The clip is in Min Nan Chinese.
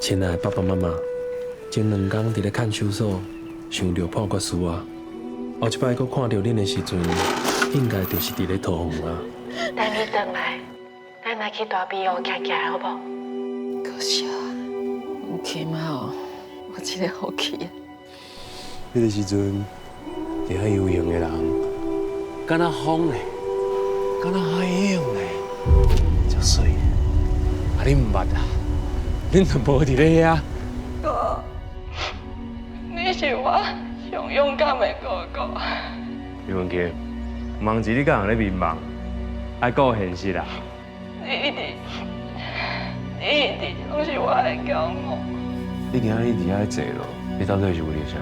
親愛的爸爸媽媽，前兩工佇咧看守所，想著判決書啊，後一擺閣看著恁的時陣，應該就是佇咧桃園啊。等你轉來，咱來去大比湖徛徛好無？可惜啊，起碼哦，我這个福氣啊。彼个時陣，佇遐遊行的人，敢若風咧，敢若海湧咧，足媠。啊，恁毋捌啊？恁都無佇咧遐。哥，你是我上勇敢的哥哥。李文杰，毋通是你共人咧迷茫，愛顧現實啊！你一直，你一直攏是我的驕傲。你今仔日佇遐坐咯，你到底是為著啥？